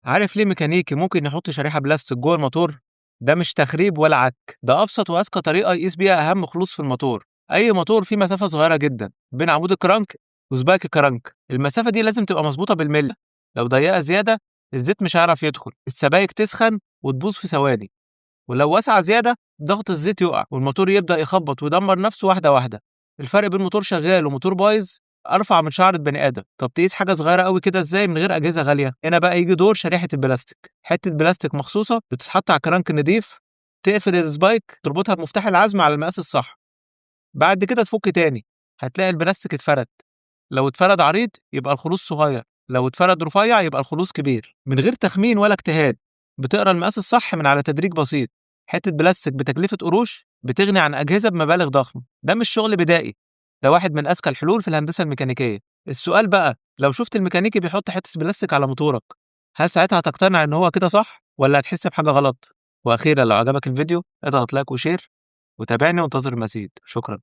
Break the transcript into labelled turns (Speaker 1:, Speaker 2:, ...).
Speaker 1: عارف ليه ميكانيكي ممكن يحط شريحة بلاستيك جوه الموتور؟ ده مش تخريب ولا عك، ده أبسط وأذكى طريقة يقيس بيها أهم خلوص في الموتور. أي موتور فيه مسافة صغيرة جدا بين عمود الكرنك و spike الكرنك، المسافة دي لازم تبقى مظبوطة بالملي. لو ضيقة زيادة الزيت مش هيعرف يدخل، السبايك تسخن وتبوظ في ثواني، ولو واسعة زيادة ضغط الزيت يقع والموتور يبدأ يخبط ويدمر نفسه واحدة واحدة. الفرق بين موتور شغال وموتور بايظ ارفع من شعرة بني ادم. طب تقيس حاجة صغيرة قوي كده ازاي من غير اجهزة غالية؟ هنا بقى يجي دور شريحة البلاستيك. حتة بلاستيك مخصوصة بتتحط على كرنك نضيف، تقفل ال spike، تربطها بمفتاح العزم على المقاس الصح. بعد كده تفك تاني، هتلاقي البلاستيك اتفرد. لو اتفرد عريض يبقى الخلوص صغير، لو اتفرد رفيع يبقى الخلوص كبير. من غير تخمين ولا اجتهاد، بتقرا المقاس الصح من على تدريج بسيط. حتة بلاستيك بتكلفه قروش بتغني عن اجهزة بمبالغ ضخمة. ده مش شغل بدائي، ده واحد من اذكى الحلول في الهندسة الميكانيكية. السؤال بقى، لو شفت الميكانيكي بيحط حتة بلاستيك على موتورك، هل ساعتها هتقتنع ان هو كده صح ولا هتحس بحاجة غلط؟ واخيرا، لو عجبك الفيديو اضغط like و share وتابعني وانتظر المزيد. شكرا.